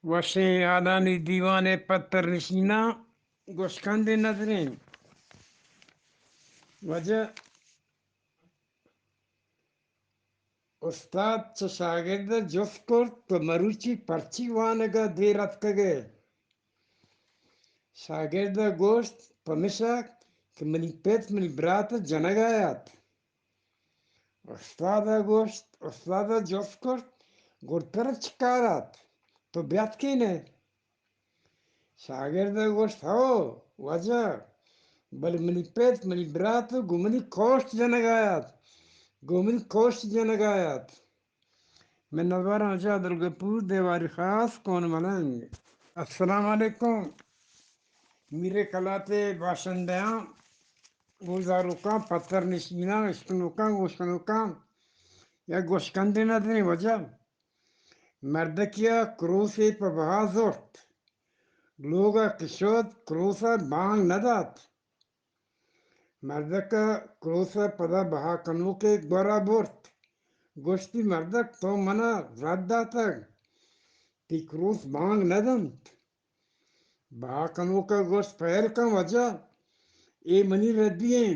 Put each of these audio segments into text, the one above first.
وشیں ہالانی دیوانے پتر نشیناں گوشکندے ندریں۔ واجہ استاد چہ شاگرد ءَ جست کرت، تو مروچی پرچی وانگ ءَ دیر اتکگ ئے؟ شاگرد ءَ گوشت، پمیشا کہ منی پت منی برات ءَ جنگ ءَ ات۔ استاد ءَ گوشت، استاد ءَ جست کرت، گڑا ترا چہ کار ات؟ تو بیاتکین ئے؟ شاگرد ءَ گوشت، ہو واجہ، بلے منی پت، منی برات گوں منی کوشت جنگ ءَ ات، گوں منی کوشت جنگ ءَ ات۔ منتواراں واجہ عبدالغفور دیواری خاص کون ملنگ۔ السلام علیکم۔ میرے کلات ءِ باشندہاں، گوزاروکاں، پتر نشیناں، اشکنوکاں، گوشکنوکاں، یک گوشکندے ندریں واجہ۔ مردکے ءَ کروسے پہ بہا زرت۔ لوگ ءَ کہ شت، کروس ءَ بانگ نہ دات۔ مردک ءَ کروس ءَ پدا بہا کنوکے گور ءَ برت۔ گوشتی، مردک، تو من ءَ رد داتگ، تئی کروس بانگ نہ دنت۔ بہا کنوک ءَ گوشت، پہل کن واجہ، اے منی ردی ایں۔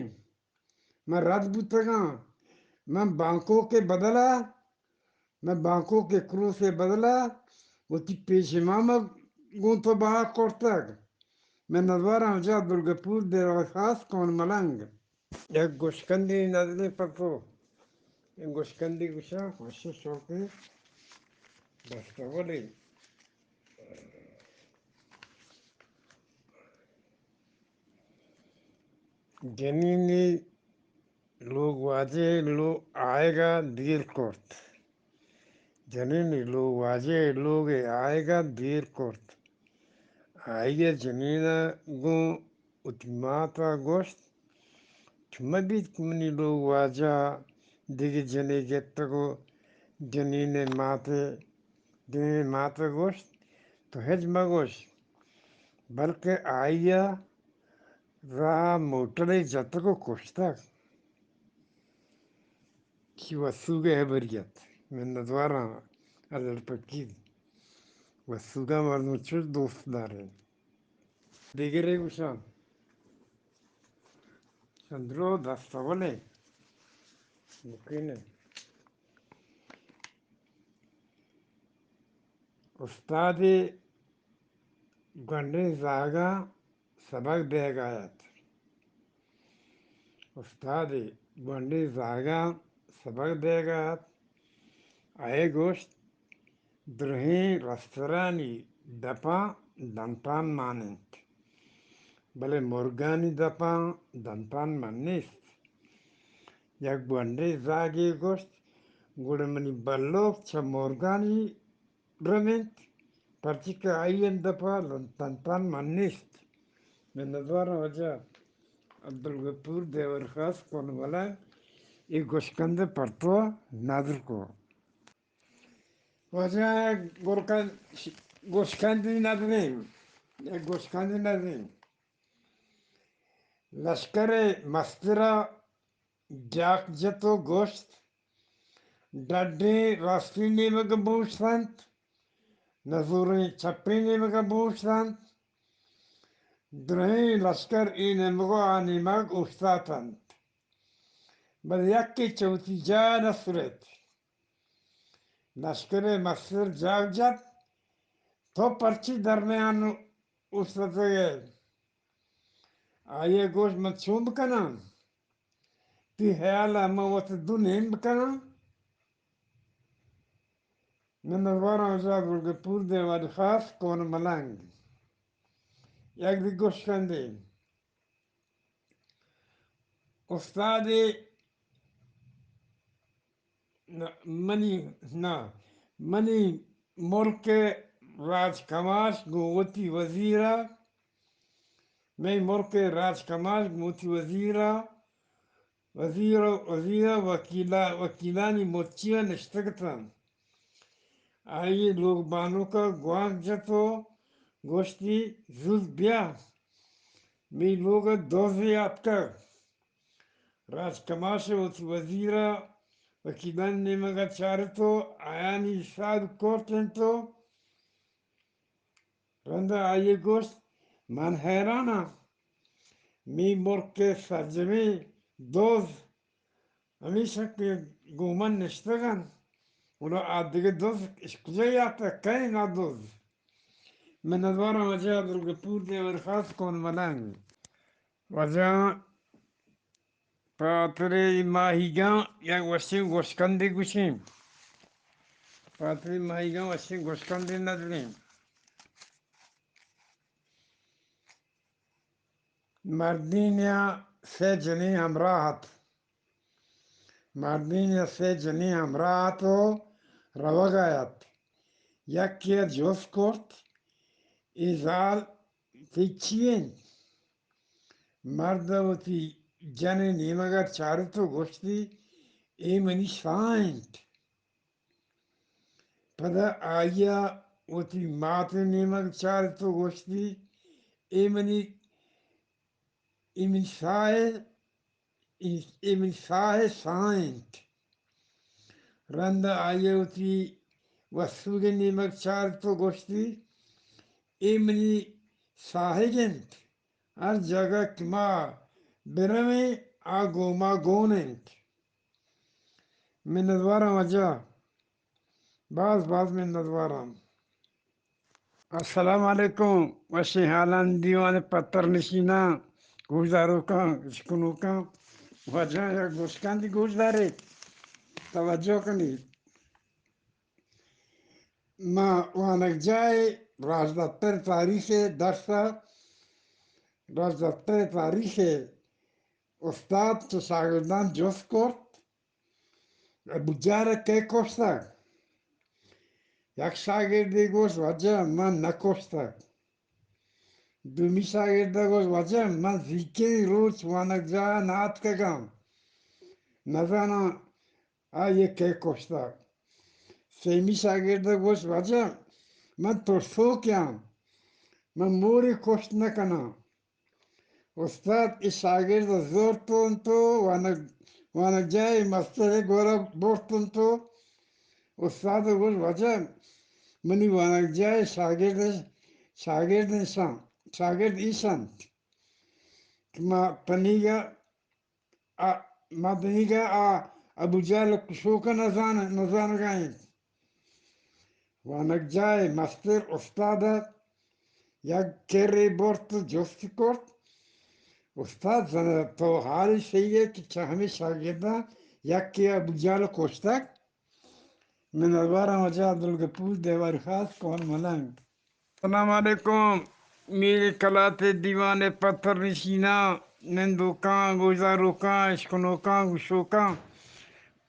من رد بوتگاں۔ من بانکوک ءِ بدل ءَ، من بانکوک ءِ کروس ءِ بدل ءَ وتی پیش امام ءَ گوں تو بہا کرتگ۔ منتواراں واجہ عبدالغفور دیواری خاص کون ملنگ۔ یک گوشکندے ندریں پہ تو۔ اے گوشکندے گوشاں، وشیں شوقیں دستولے۔ جنینی لوگ واجہ ءِ لو-، آیگ ءَ دیر کرت۔ جنینی لوگ واجہ ءِ لوگ ءِ آیگ ءَ دیر کرت۔ آئی ءَ جنین ءَ گوں وتی مات ءَ گوشت، چو مہ بیت کہ منی لوگ واجہ ءَ دگہ جنے گپتگ ءُ جنین ءِ مات ءَ، جنین ءِ مات ءَ گوشت، تو ہچ مہ گوش، بلکیں آئی ءَ راہ ءَ موٹرے جتگ ءُ کشتگ۔ چی وسوگ ءِ ہبری ات۔ منتواراں ازل پکیر۔ وسوگ ءَ مردم چوش دوست داریں۔ دگرے گوشاں۔ چندرو دست اول ءَ۔ مکین ءَ۔ استادے گونڈیں زاگاں سبق دیگ ءَ ات۔ استادے گونڈیں زاگاں سبق دیگ ءَ ات۔ آئی ءَ گوشت، درہیں رسترانی دپاں دنتان مان انت، بلے مرگانی دپاں دنتان مان نیست۔ یک گونڈیں زاگے گوشت، گڑا منی بلوک چہ مرگانی رم انت، پرچی کہ آئی ءِ دپ ءَ دنتان من نیست۔ منتواراں واجہ عبدالغفور دیوار خاص کون ملنگ اے گوشکند پر تو نادر کو۔ واجہ گرکن-، گوشکندی ندریں، یک گوشکندی ندریں۔ لشکر ءِ مستر ءَ جاک جت ءُ گوشت، ڈڈیں راستیں نیمگ ءَ بوشت انت، نزوریں چپیں نیمگ ءَ بوشت انت۔ درہیں لشکر اے نیمگ ءُ آ نیمگ اوشتات انت، بلے یکے چہ وتی جاہ ءَ نہ سرت۔ لشکر ءِ مستر جاک جت، تو پرچی درمیان اوشتاتگ ئے؟ آئی ءَ گوشت، من چون بکناں؟ تئی ہیال ءَ من وت دو نیم بکناں؟ من نزوراں اجا گلگپور دیوانی خاص کون ملنگ۔ یک دی گوشکندے۔ استادے نہ، منی، نہ، منی ملک ءِ راج کماش گوں وتی وزیر ءَ، مئے ملک ءِ راج کماش گوں وتی وزیر ءَ، وزیر ءَ، وزیر ءَ وکیلا-، وکیلانی مچی ءَ نشتگ اتنت۔ آئی ءِ لوگ بانک ءَ گوانک جت ءُ گوشتی، زوت بیا، مئے لوگ ءَ دزے آتکگ۔ راج کماش ءَ وتی وزیر ءَ وکیلانی نیمگ ءَ چارت ءُ آیانی ساہ کرت انت ءُ رندا آئی ءَ گوشت، من حیران آں، می ملک ءِ سرجمیں دز ہمیش انت کہ گوں من نشتگ انت، گڑا آ دگہ دز اش کجا یاتگ؟ کئے انت آ دز؟ منتوار آں واجہ عبدالغفور دیوال خاص کون ملنگ۔ واجہ پہ ہاتر ماہیگاں یک وشیں گوشکندے گوشیں۔ پہ ہاتر ماہیگاں وشیں گوشکندے ندریں۔ مردین ءَ سے جنین ہمراہ ات۔ مردین ءَ سے جنین ہمراہ ات و روگ ءَ ات۔ یکے ءَ جست کرت، اے زال تئی چی انت؟ مرد ءَ وتی جن ءِ نیمگ ءَ چارت و گوشتی، اے منی ساہ انت۔ پدا آئی ءَ وتی مات ءِ نیمگ چارت و گوشتی، اے منی، اے منی ساہ ءِ، اے منی ساہ ءِ ساہ انت۔ رند ءَ آئی ءَ وتی وسوگ ءِ نیمگ چارت و گوشتی، اے منی ساہگ انت۔ ہر جاگہ کہ ما برویں، آ گوں ما گون انت۔ منتوار آں واجہ، باز باز منتوار آں۔ السلام علیکم، وشیں حالاں دیوان ءِ پتر نشیناں، گوشداروکاں، اشکنوکاں، واجہ یک گوشکاندی گوشداریت، توجہ کنیت۔ ما وانگجاہ ءِ راجدپتر تاریخ ءِ درس ءَ، راجدپتر تاریخ ءِ استاد چہ شاگرداں جست کرت، ابو جہل ءَ کئے کشتگ؟ یک شاگردے گوشت، واجہ من نہ کشتگ۔ دومی شاگرد ءَ گوشت، واجہ من زیکیں روچ وانگجاہ ءَ نہ اتکگاں، نزاناں آئی ءَ کئے کشتگ۔ سیمی شاگرد ءَ گوشت، واجہ من ترسوکے آں، من مورے کشت نہ کناں۔ استاد اے شاگرد ءَ زرت انت و وانگ، وانگجاہ ءِ مستر ءِ گورا برت انت و استاد ءَ گوشت، واجہ منی وانگجاہ ءِ شاگرد، شاگرد ایش انت، شاگرد ایش انت کہ ما تنیگا آ، ما دنیگا آ ابو جہل ءِ کشوک ءَ نزان، نزانگا انت۔ وانگجاہ ءِ مستر استاد ءَ یک کرے برت و جست کرت، استاد زن تو حالی شیئے کہ چہ ہمے شاگرداں یکے ءَ ابو جہل ءَ کشتگ؟ منتوار آں واجہ عبدالغفور دیوال خاص کون ملنگ۔ السلام علیکم۔ میر کلات ءِ دیوان ءِ پتر نشیناں، نندوکاں، گوشداروکاں، اشکنوکاں، گوشوکاں،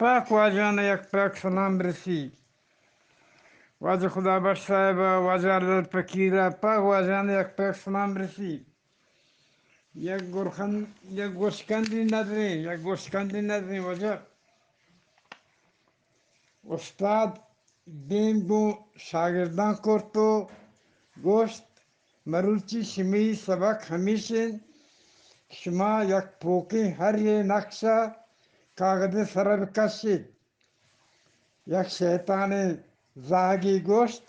پاک واجہان ءَ یک پاک سلام برسی۔ واجہ خدا بخش صاحب ءَ، واجہ لال فقیر ءَ، پاک واجہان ءَ یک پاک سلام برسی۔ یک گرخن، یک گوشکندی ندریں، یک گوشکندی ندریں واجہ۔ استاد دیم گوں شاگرداں کرت و گوشت، مروچی شمی سبق ہمیش انت کہ شما یک پوکیں ہرے نقش ءَ کاگد ءِ سر ءَ بکشیت۔ یک شیطانیں زہگے گوشت،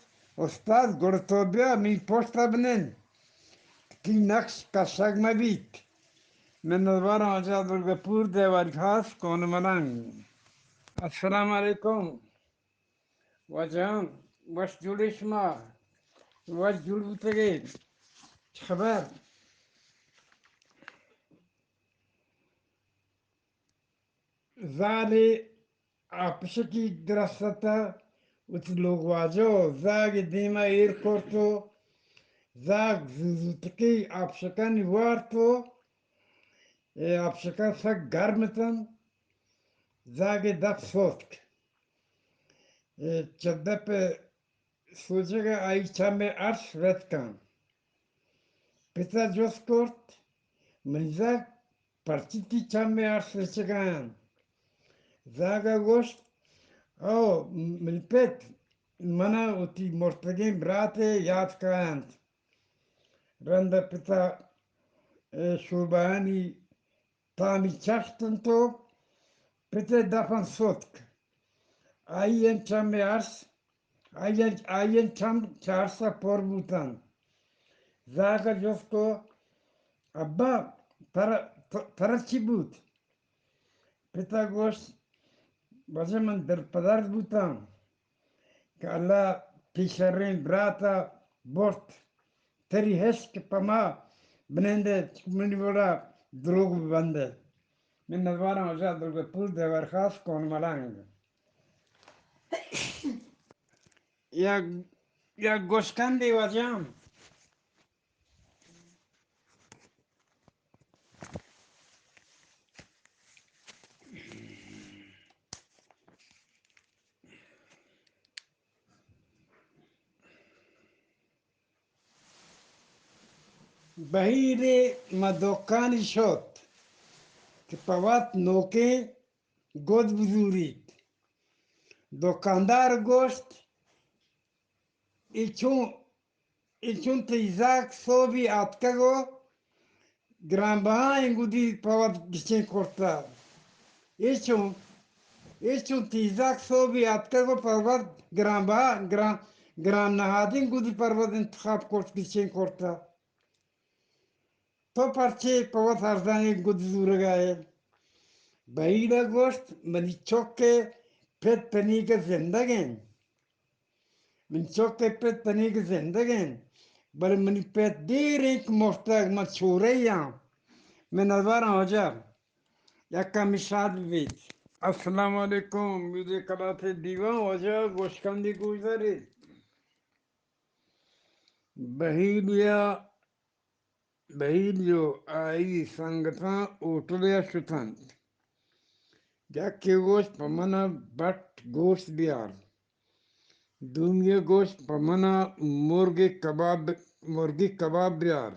استاد، گڑا تو بیا منی پشت ءَ بنند، تئی نقش کشگ مہ بیت۔ منتوار آں واجہ عبدالغفور دیوال خاص کون ملنگ۔ السلام علیکم۔ واجہاں، وش جوڑ ئے شما؟ وش جوڑ بوتگ ئے؟ خبر؟ زالے آپشکی درست ات، وتی لوگواجہ و زاگ ءِ دیم ءَ ایر کرت و زاگ زوزوتکی آپشکانی وارت و اے آپشکاں سک گرم اتنت۔ زاگ ءِ دپ سوتک۔ اے چہ دپ ءِ سوچگ ءَ آئی چم ءِ ارس رتکاں۔ پت ءَ جست کرت، منی زاگ، پرچی تئی چم ءِ ارس رچگ ءَ انت؟ زاگ ءَ گوشت، او منی پت، من ءَ وتی مرتگیں برات ءِ یات کاینت۔ رند ءَ پت ءَ، اے، شوبانی تامی چشت انت و پت ءِ دپ انت ستک۔ آئی ءِ چم ءِ ارس، آئی ءِ، آئی ءِ چم چہ ارس ءَ پر بوت انت۔ زاگ ءَ جست کو، ابا، ترا، ت-، ترا چی بوت؟ پت ءَ گوشت، واجہ من دل پدرد بوتاں کہ اللہ تئی شریں برات ءَ برت، تری ہشک پہ ما بنندے، منی وڑا دروگ بندے۔ من نزوراں واجہ عبدالغفور دیورخاص کون ملنگ۔ یا، یا گوشکندے واجہ۔ بہیرے ماں دکانی شت کہ پہ وت نوکیں گد بزوریت۔ دکاندار گوشت، اے چون، اے چون تئی زاگ سوبی آتکگ و گرانبہائیں گدی پہ وت گچین کرتہ۔ اے چون، اے چون تئی زاگ سوبی آتکگ و پہ وت گرانبہا، گران، گران نہادیں گدی پہ وت انتخاب کرت، گچین کرتہ۔ تو پرچے پہ وت ارزانیں گد زورگا ئے؟ بہیرا گوشت، منی چک ءِ پت تنیگہ زندگ انت۔ منی چک ءِ پت تنیگہ زندگ انت، بلے منی پت دیر انت کہ مرتگ، من چورہ آں۔ من نزوراں واجہ، یک کمی شاد بیت۔ السلام علیکم، میرے کلات دیوان واجہ گوشکندی گوشداریت۔ بہیریا بہیری و آئی سنگتاں ہوٹلے ءَ شت انت۔ یکے گوشت، پہ من ءَ بٹ گوشت بیار۔ دومی ءَ گوشت، پہ من ءَ مرگی کباب، مرگی کباب بیار۔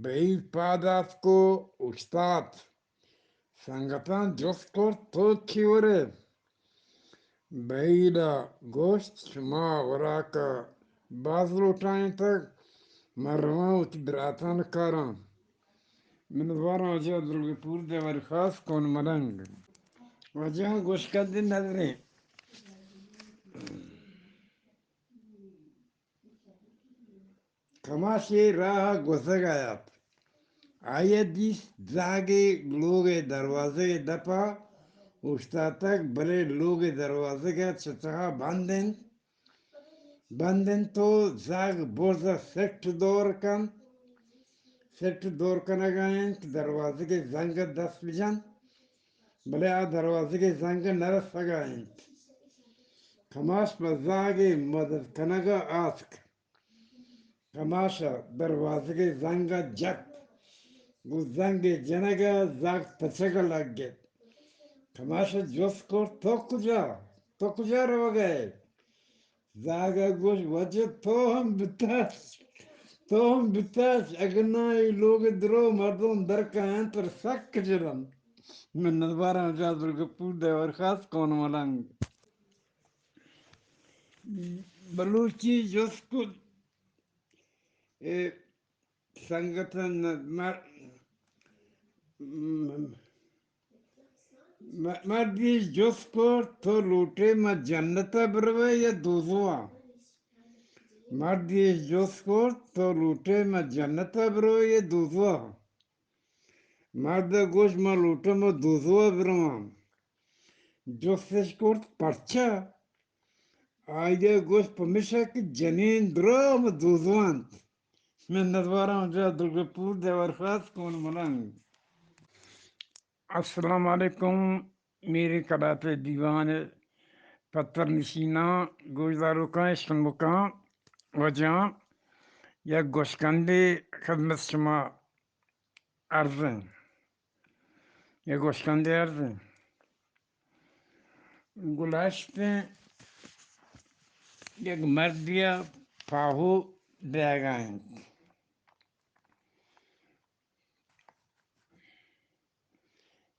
بہیر پاد آتک و اوشتات۔ سنگتاں جست کرت، تو چی ورے؟ بہیرا گوشت، شما وراک ءَ باز لوٹائینتگ، من رواں وتی براتان کاراں۔ من وراں واجہ عبدالغفور دیورخاص کون ملنگ۔ واجہ گوشکندی نظریں۔ کماشے راہ ءَ گوزگ ءَ ات۔ آئی ءَ دیست زاگے لوگ ءِ دروازگ ءِ دپ ءَ اوشتاتگ، بلے لوگ ءِ دروازگ ءَ چہ تہا بند انت، بند انت و زاگ برز ءَ سٹ دور کنت، سٹ دور کنگ ءَ انت، دروازگ ءِ زنگ ءَ دست بجنت، بلے آ دروازگ ءِ زنگ ءَ نہ رسگ ءَ انت۔ کماش پہ زاگ ءِ مدد کنگ ءَ آتک۔ کماش ءَ دروازگ ءِ زنگ ءَ جت۔ گوں زنگ ءِ جنگ ءَ زاگ تچگ ءَ لگت۔ کماش ءَ جست کرت، تو کجا؟ تو کجا روگ ءَ ئے؟ زاگ ءَ گوشت، واجہ تو ہم بتاش، تو ہم بتاش، اگاں ناں اے لوگ ءِ درو مردم در کاینت ترا سک جننت۔ من نزوراں واجہ عبدالغفور دیورخاص کون ملنگ۔ بلوچی جست کت، اے سنگت ءَ نہ، مر-، م-، م-، مردی جست کرت، تو لوٹے ما جنت ءَ بروئے یا دوزواہ؟ مردی جست کرت، تو لوٹے ما جنت ءَ بروئے یا دوزواہ؟ مرد ءَ گوشت، ما لوٹاں ما دوزواہ ءَ برواں۔ جستش کرت، پرچا؟ آئی ءَ گوشت، پمیشا کہ جنین درو ما دوزواہ انت۔ من نزوراں واجہ عبدالغفور دیورخاص کون ملنگ۔ السلام علیکم، میرے کلات ءِ دیوان ءِ پتر نشیناں، گوشداروکاں، شنوکاں، واجہاں، یک گوشکندے خدمت شما عرض ایں۔ یک گوشکندے عرض ایں۔ گلشتیں یک مردے ءَ پاہو دیگ ءَ انت۔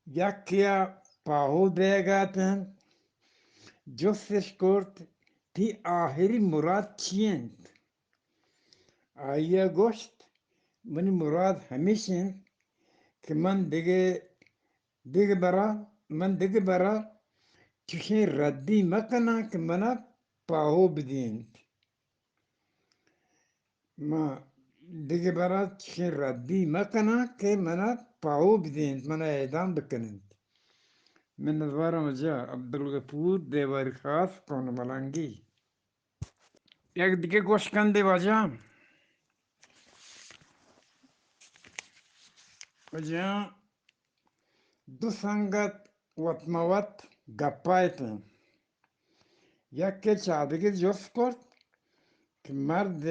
یکے ءَ پاہو دیگ ءَ اتنت، جستش کرت، تئی آہری مراد چی انت؟ آئی ءَ گوشت، منی مراد ہمیش انت کہ من دگہ، دگہ برا، من دگہ برا چشیں ردی مکناں کہ من ءَ پاہو بدینت۔ ما دگہ برا چشیں ردی مکناں کہ منا پاہو بدینت، منا اعدام بکننت۔ منتوارم واجہ عبدالغفور دیواری خاص کون ملنگی۔ یک دگہ گوش کندے واجہ۔ واجہ دو سنگت وت مہ وت گپا اتنت۔ یکے چہ دگہ جست کرت کہ مرد،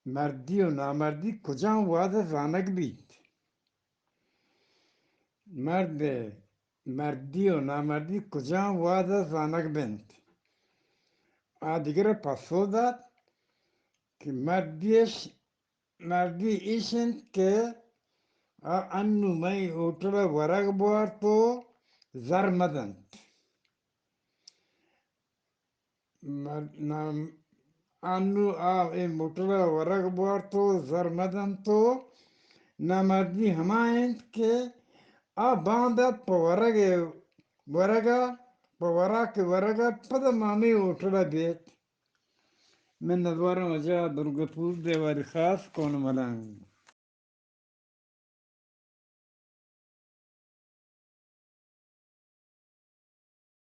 مردی و نامردی کجام وہد ء زانگ بیت؟ مرد، مردی و نامردی کجام وہد ء زانگ بنت؟ آ دگرا پسو دات کہ مردیش، مردی ایش انت کہ آ انو مئی ہوٹل ء ورگ بوارت و زر مدنت۔ مر-، نام-، انو آ اے موٹر ء ورگ بوارت و زر مدنت و نامردی ہما انت کہ آ باندات پہ ورگ ء، ورگ ء، پہ وراک ورگ ء پد ہمے ہوٹل ء بیت۔ من ندوارم واجہ عبدالغفور دیواری خاص کون ملنگ۔